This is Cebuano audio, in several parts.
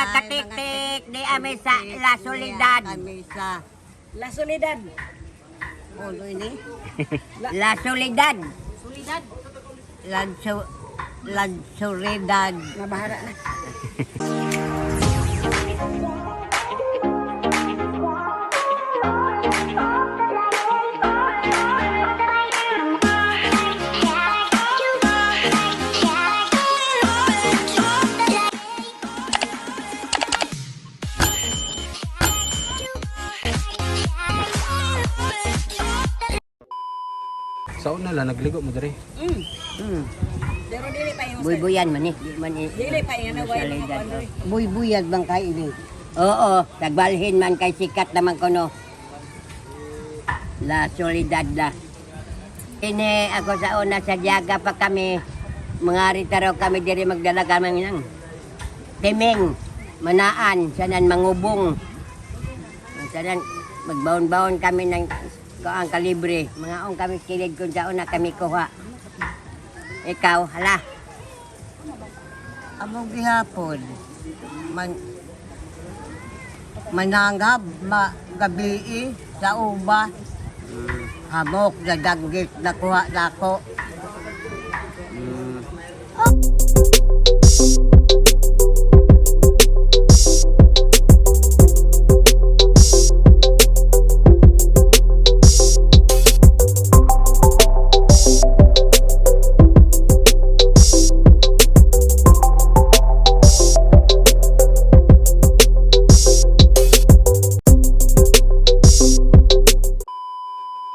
Katiktik, di ami sa La Soledad. Kami sa La Soledad. ulo ini. La Soledad. Soledad. La Soledad. Nabahara na. Sa una lang nagligo mo diri. Pero dili pa yung Buybuyan man eh. Di man eh. Dili pa yung ano, La Soledad. Buybuyag bang kay ini? Oo, tagbalhin man kay sikat naman kono. La Soledad la. Ini ako sa una sa Diaga pa kami. Mga ritaro kami diri magdala kami ng timing, manaan, sanan mangubong. Sanan magbaon-baon kami ng kuang kalibre. Mga ong kami kilid kung sa una kami kuha. Ikaw, hala. Among gihapon man manangab ma gabii sa uba. Hamok na danggit nakuha nako.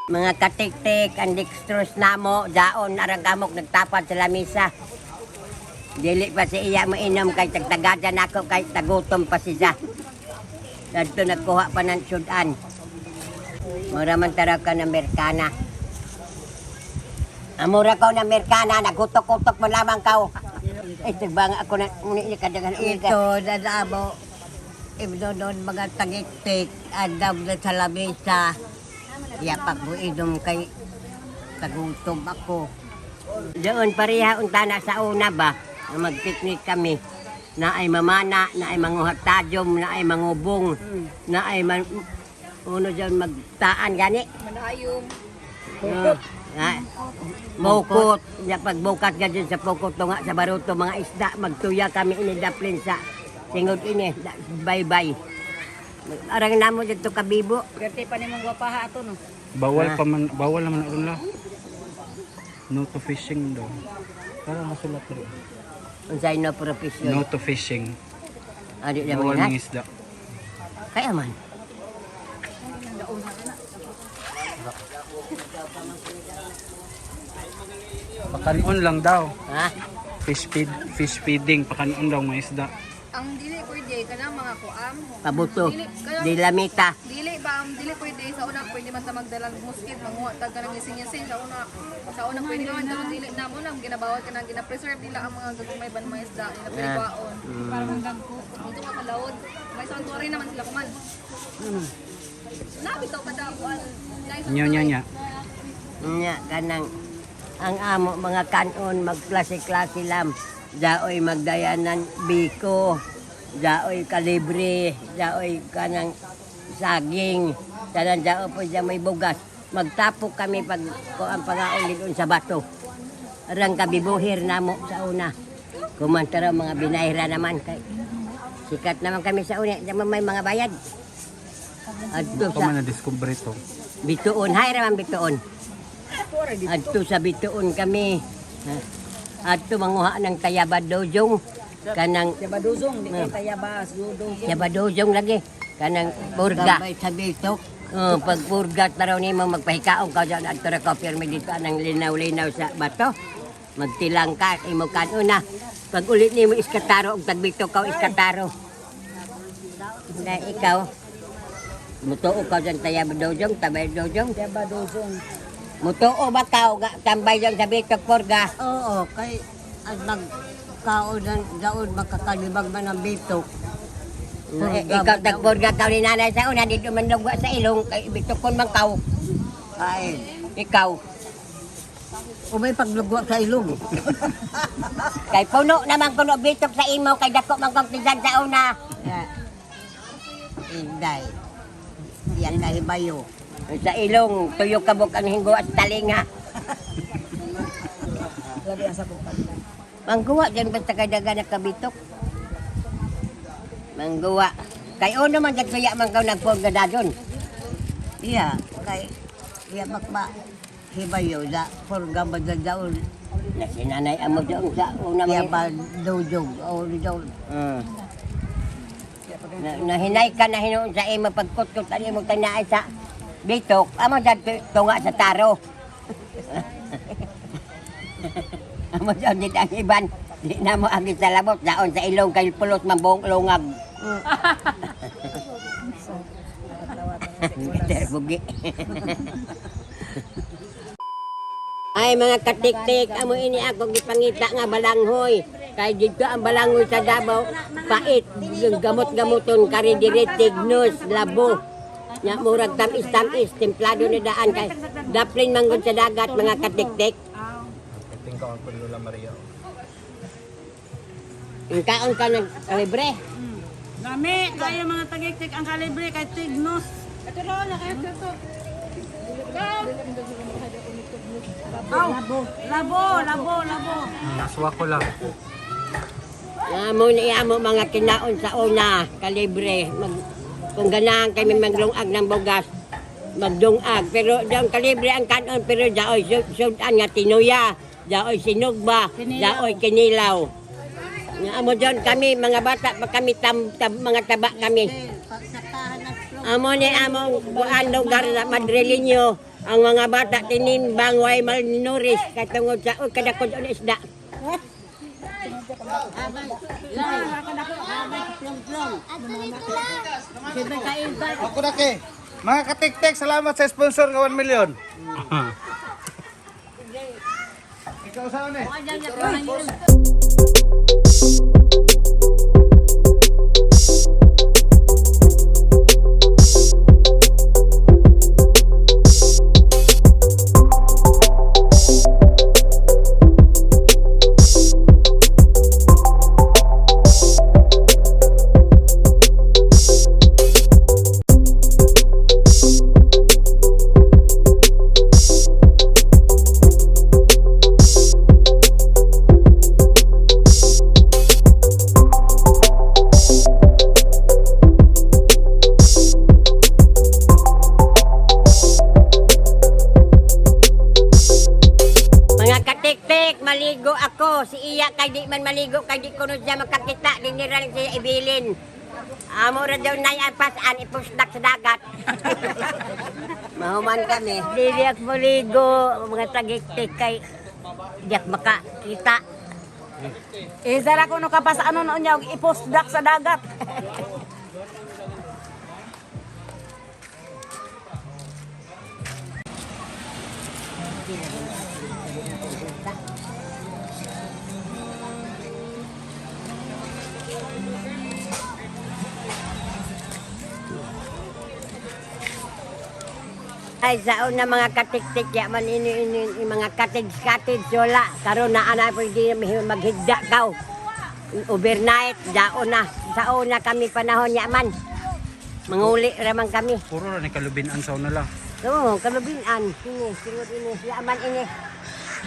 Mga katiktik, ang dextrose namo, daon arang kamok nagtapad sa lamisa. Dili pa si iya mainom kay tagtagadan ako kay tagutom pa siya. Dadto nagkuha pa ng sudan. Mura man taraw ka ng Amerikana. Amura ka ng Amerikana, nagutok-utok mo lamang kao. Eh, tagbanga ako na, muna iya kadaghan Ito nadamo ibnonon mga tagiktik andam na sa lamesa. Yapak mo inom kay tagutom ako. Doon pareha unta na sa una ba, na magpiknik kami. Na ay mamana, na ay manguhatadjom, na ay mangubong, na ay man, uno dyan magtaan gani. Manayong. Uh, mukot, ya, pagbukat ka dyan sa pukot tunga sa baruto, mga isda, magtuya kami ini daplin sa singod ini, bye-bye. Arang namo dito kabibo. Gerte pa nimong gwapaha ato no. Bawal pa man, bawal naman aron la. No to fishing daw. Tara masulat diri. Unsay no profesyon. No to fishing. Adi na Bawal mga ng isda. Kaya man. Pakanon lang daw. Ha? Fish feeding, pakanon daw mga isda. Ang dili pwede kanang mga kuam. Pabuto. Dili kanang Di lamita. dili ba ang dili pwede sa una pwede man ta magdalag musket manguha tag kanang ising-ising sa una pwede man pero dili na mo lang ginabawal kanang gina-preserve nila ang mga gagumay ban mga isda nila pwede kwaon. Para manggagko. Dito ka kalawod. May sanctuary naman sila kuman. Nabitaw ka daw kuan. Nya nya nya. Nya kanang ang amo mga kanon magklase-klase lam. Daoy magdayanan biko, daoy kalibre, daoy kanang saging, tanan dao po siya may bugas. Magtapok kami pag ko ang pangaon doon sa bato. Arang kabibuhir namo sa una. Kumantara mga binayra naman kay sikat naman kami sa una, di man may mga bayad. Adto Ito sa man na-discover ito. Bituon, hay raman bituon. Adto sa bituon kami. Ha? Adto manguha ng tayabadojong kanang Yabaduzong, di kay tayabas, dudong. yabadojong lagi kanang purga. Tambay sa bitok. Oh, pag purga taraw nimo magpahikaon ka dyan adto ra ka pirmi dito anang linaw-linaw sa bato. Magtilang ka imo kanuna. Pag ulit nimo iskataro og tagbito ka iskataro. Na ikaw mutuo ka dyan tayabadojong, tabay-dojong. Yabaduzong. Mutuo ba ka ga tambay dyan sa bitok purga? Oo, kay at magkaon ng daon makakalibag man ang bitok. Eh, ikaw tagpurga ka ni nanay sa una dito man lugwa sa ilong kay bitokon man kaw. Kain. Ikaw. O may paglugwa sa ilong. Kay puno naman kuno bitok sa imo kay dako man kong tisan sa una. Ya. Inday. Yan na hibayo. Sa ilong tuyo kabok ang hinggo at talinga. Labi ang sabukan. Mangguwa dyan basta kay daga nakabitok. Mangguwa. Kay uno man dyan man kau nagpuog na dadon. Iya, kay iya makma hibayo da purga madadaon. Na sinanay amo doon sa una Iya mga. ba dujog o daw. Na, nahinay ka na hinuon sa imo pagkutkot ang imong tanaay sa bitok. Amo dyan tunga sa taro. Amo dyan dit ang iban. Di na mo agi sa labot. Daon sa ilong kay pulot mambong lungag. Peter Bugi. Ay mga katiktik, amo ini ako gipangita nga balanghoy. Kay didto ang balanghoy sa Davao, pait, gamot-gamoton kari diri tignos, labo. Nya murag tamis-tamis, templado ni daan kay daplin manggod sa dagat mga katiktik. Tingko ang Lola Maria. Ang kaon ka ng kalibre. Lami, kaya mga tagiktik ang kalibre kay Tignos. Ito na, nakayo to. Labo, labo, labo, labo. Naswa ko lang. Amo ni amo mga kinaon sa una, kalibre. Mag, kung ganahan kami maglungag ng bugas, magdungag. Pero daon kalibre ang kanon, pero daoy sudan nga tinuya, daoy sinugba, daoy kinilaw. Nga amo doon kami, mga bata pa kami, tam, tam, mga taba kami. Amo ni amo kuan lugar sa Madrileño, ang mga bata tinimbang way malnourished katungod sa uy kadakod ang isda. Ako na ke. Mga katiktik, salamat sa sponsor nga 1 million. Ikaw saan eh? Mga katiktik, maligo ako. Si Iya kay di man maligo kay di kuno siya makakita, di nila rin siya ibilin. Amo ra daw nay ang pasan ipusdak sa dagat. Mahuman kami. Dili ako maligo, mga tagiktik kay di ako makakita. Isa ra kuno kapas ano noon niya og ipostdak sa dagat. Ay, sa una mga katiktik, ya man ini ini, ini mga cottage cottage wala. Karon na ana pwede maghigda kaw. Overnight, daon na. Sa una kami panahon ya man. Manguli raman kami. Puro ra ni kalubinan sa una lang. Oo, kalubinan. Ini, singod ini. Ya man ini.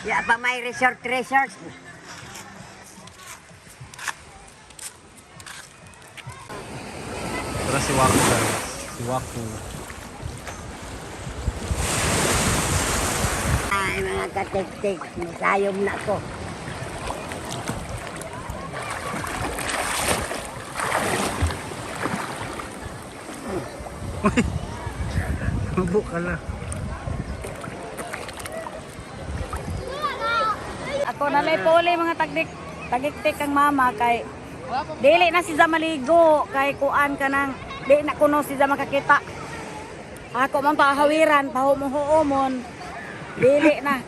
Ya pa may resort resort. Tara si Waku guys. Si Waku. Ay, mga katiktik, masayom na ako. Mabuk ka lang. Ako na may puli mga tagdik tagiktik ang mama kay dili na siya maligo kay kuan ka nang di na kuno siya makakita. Ako man pahawiran, pahumuhuomon. Dili na.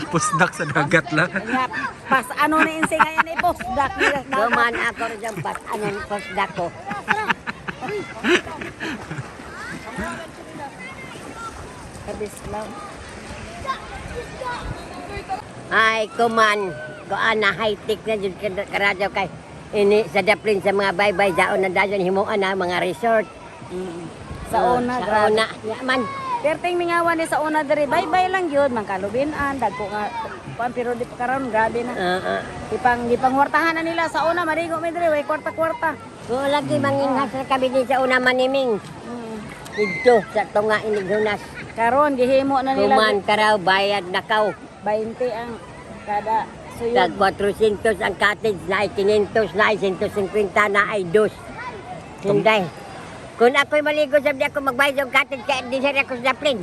Pusdak sa dagat lang. Nya, pas ano ni insing ayan ipostdak nila sa dagat. Duman ako rin dyan, pas anong postdak ko. Kabis lang. Ay, kuman. Kuan na high-tech na jud karadyo kay ini sa daplin sa mga baybay daon na dayon himuan na mga resort. Sa una, Sa grabe. una, ya man. Perting mingawan ni sa una diri, bye-bye lang yun, mangkalubinan, dagko nga kuan pero di pa karon grabe na. Oo. Ipang gipangwartahan na nila sa una marigo mi diri way kwarta-kwarta. Kung lagi manginghas na kami din sa una maniming. Dito sa tunga inighunas. Karon gihimo na nila Kuman karaw bayad na kaw. 20 ang kada Tag suyod. 400 ang cottage na ay 500 na ay 150 na ay dos. Hinday. Kung ako'y maligo, sabi ako magbayad ng cottage kaya di siya ako sa daplin.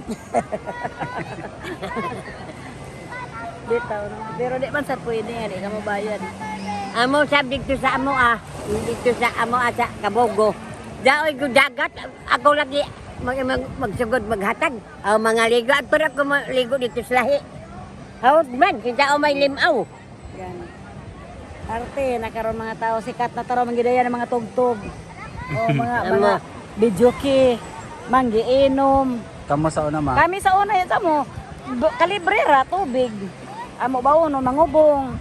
Bitaw no. Pero di man sad pwede nga di ka mobayad. Amo sab dito sa amo ah, dito sa amo ah, sa Kabogo. Daoy ko dagat, ako lagi magsugod maghatag. Aw mga ligo at pero ako maligo dito sa lahi. Hawd man, kita o may limaw. Yan. Arte na karon mga tao sikat na taro manggidaya ng mga tugtog. O mga Amo. mga videoke, manggiinom. Kamo sa una ma. Kami sa una yan sa mo, kalibre ra tubig. Amo bawon no mangubong.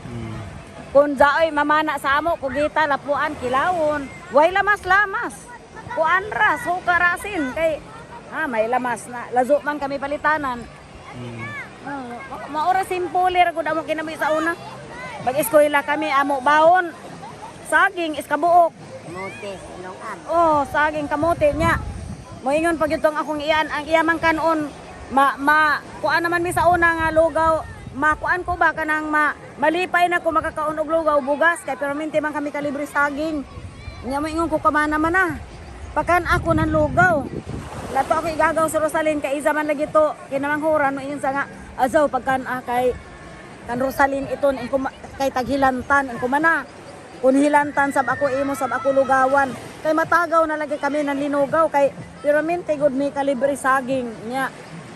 Kung jaoy mamana sa amo kugita lapuan kilawon, way lamas-lamas. Kuan ra suka rasin kay may lamas na. Lazo man kami palitanan. Maora simple ra gud amo kinabuhi sa una. Mag-eskwela kami amo bawon saging iskabuok. Mote, anong ag. Oh, saging kamote niya. Moingon pag itong akong iyan, ang iya man kanon, ma, ma, kuan naman mi sa una nga lugaw, makuan ko ba kanang ma, malipay na ko makakaon og lugaw bugas kay pero minti man kami kalibre saging. Nya moingon ko kamana man na. Pakan ako ng lugaw. Lato ako igagaw sa Rosalyn kay isa man lagi to kinamanghuran moingon sa nga azaw pagkan kay kan Rosalyn iton ang kay taghilantan ang kumana. Kun hilantan sab ako imo sab ako lugawan. Kay matagaw na lagi kami ng linugaw kay pero min tigod mi kalibre saging nya.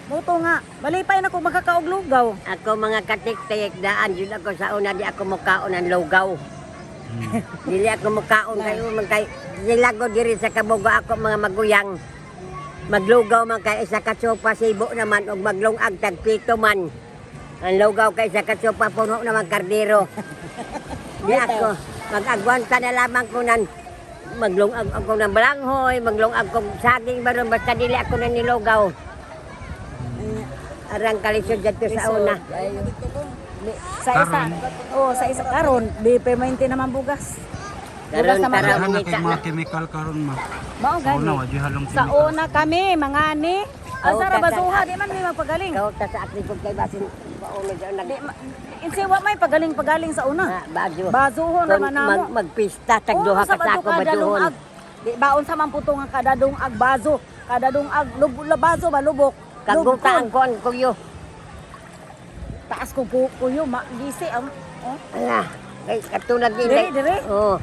Muto nga malipay na ko makakaog lugaw. Ako mga katik-tik daan yun ako sa una di ako mukaon ang lugaw. Dili ako mukaon kayo man kay silago diri sa Kabogo ako mga maguyang. Maglugaw man kay isa ka sopa sibo naman og maglungag tag pito man. Ang lugaw kay isa ka sopa puno naman kardero. Di ako mag-agwanta na lamang ko nan maglungag ako ng balanghoy, maglungag kong saging baron basta dili ako na nilugaw. Arang kalisod dyan sa una. Sa isa, oh, sa isa karon di permanente naman bugas. Bugas Karon naman. tara Daghan na kay mangita mga na. chemical karon ma. Mao Sa gani. una wa jud halong Sa chemical. una kami mga ni Asa ra Oo, basuha di man mi magpagaling. Ikaw ta sa akin kung kay basin pauno dyan nag Di insi wa may pagaling-pagaling sa una. Ah, bazo. Bazuhon ra Kung man namo. magpista tag Oo, duha sa ka sako bato kada bazuhon. lungag. Di baon sa mamputo nga kada dungag bazo, kada dungag lub, bazo ba lubok. Kaguta Lubkon. ang kuan kuyo. Taas ko kuyo ma gisi ang oh. Ala, kay katulad ni Dire, dire. Oo.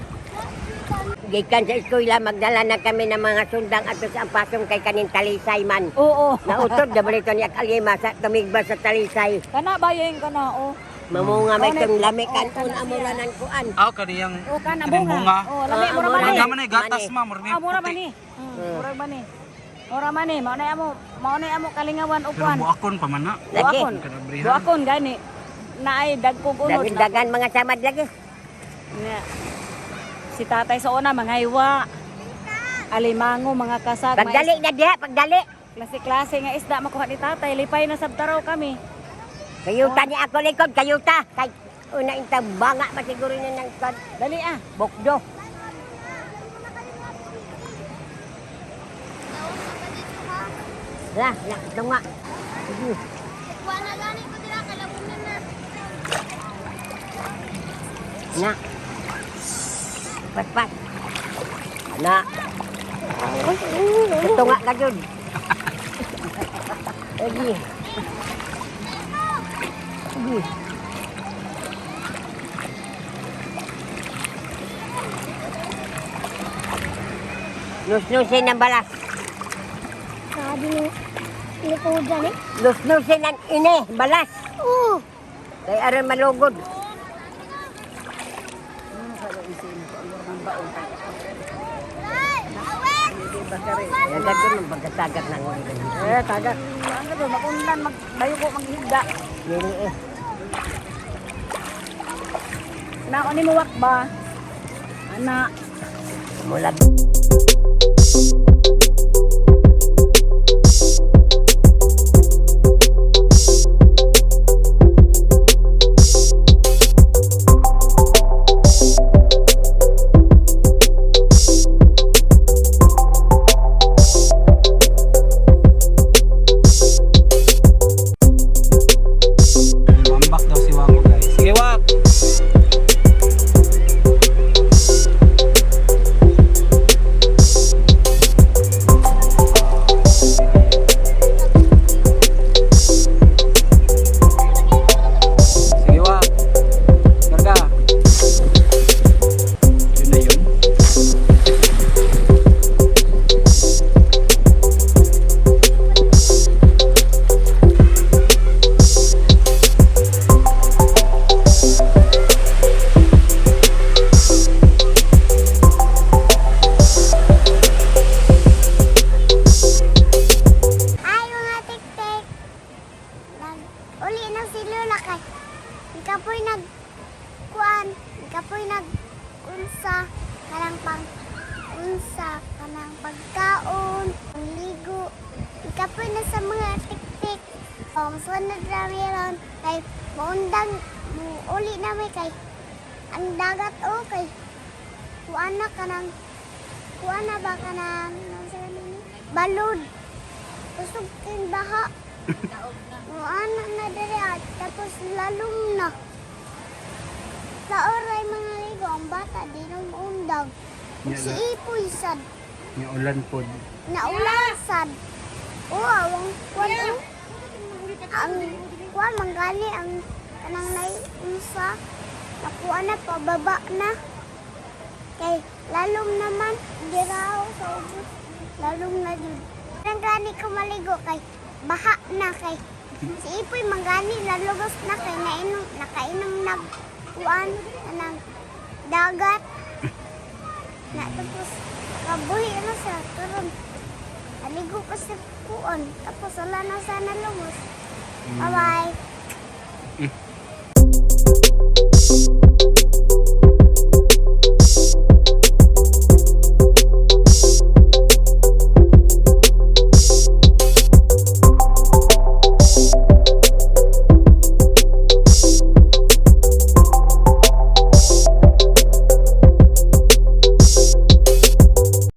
Gikan sa eskwela magdala na kami ng mga sundang ato sa ampasong kay kanin talisay man. Oo. Nautod na balito niya kalima sa tumigba sa talisay. Kana ba yung kana oh. Mamunga may Oh, tong lami kan oh, un kana amura ng kuan. Aw kaniyang Oh kana kaning bunga. bunga. Oh lami Ah, mura mura man ni. Mura man ni gatas Mani. ma, mura ni Ah, mura man puti. ni. Mura man ni. Mura man ni, mao na amo, mao na amo kalingawan og Pero kuan. buakon pa man na. Lagi. Buakon. Kanabrihan. Buakon gani. Naay dagkog unod. Dagan dagan mga samad lagi. Nga. Si tatay sa una mangaywa. Alimango mga kasag. Pagdali na diha, pagdali. Klase-klase nga isda makuha ni tatay. Lipay na sabtaraw kami. Kayuta ni ako likod, kayuta. Kay una inta banga pa siguro na ng kuan. Dali ah. Bokdo. La, la, tunga. Sige. Na. Pat-pat. Na. Tunga ka jud. Lagi. Sige. Nusnusin ang balas. Sabi ni ni Kuya ni. Nusnusin ang ini, balas. Oo. Kay aron malugod. Nagagod ng pagkatagat ng ulit. Eh, tagak. Ang gado, makundan, magbayo ko, maghigda. Dili eh. Naon ni mo wak ba? Ana. Mula Wambak daw si Wako, guys. Sige, Wak! Sige, Wak! Karga! Yun na yun. Ay, mga tik-tik. Nag, uli na si Lola kay. Ikapoy nag, kuan, ikapoy nag, unsa, kanang pang, unsa, kanang pagkaon, pangligo. Ikapoy na sa mga tik-tik. O, sunod na meron kay maundang, uli na may kay, ang dagat o kay, kuan na kanang, kuan na ba kanang, unsa ganini? Balod. Usog king baha. Muana na diri at tapos lalong na. Sa oray mga ligo, ang bata di na muundang. Nya Si Ipoy sad, Nya ulan pod. naulan sad. O, awang kwan o. Ang kwan manggali ang kanang naiunsa. Nakuha na, pababa na. Kay lalong naman, diraw sa ubos. Lalong na jud. Nang gani ko maligo kay baha na kay si Ipoy manggani lalugos na kay nainom nakainom nag kuan kanang dagat. Na tapos kabuhi na sa karon. Aligo pa sa kuan tapos wala na sana lumos. Bye bye.